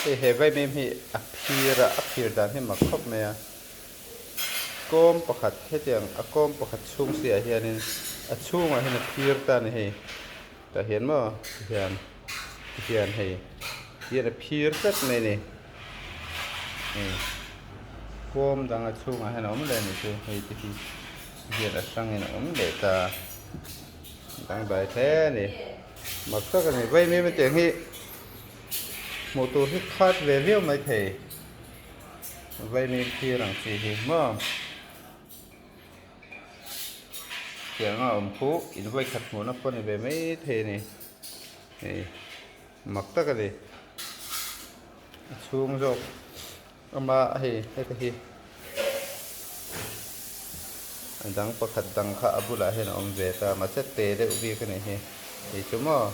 Hei he vaimim hi a phir a, a phir dan hi mak khawp mai a. Kawm pakhat hetiang a kawm pakhat chhung si ah hianin a chhungah hian a phir ta a ni hei. Tah hian maw tihian tihian hei tihian a phir tlat mai a ni. Hei kawm dang a chhungah hian a awm leh a nih chu hei te hi tihian a hrangin a awm leh ta dangdai hle a ni. Mak tak a ni vaimim hetiang hi hmuh tur hi khat ve viau maithei vaimim phir ang chi hi maw. Tiang a awm khu in vawi khat hmuhna pawh a ni ve mai thei a ni. Hei mak tak a ni. A chhung zawk ama hei heta hi a dang pakhat dang kha a bulah hian a awm ve ta mahse te deuh bik a nih hi. Hei chu maw.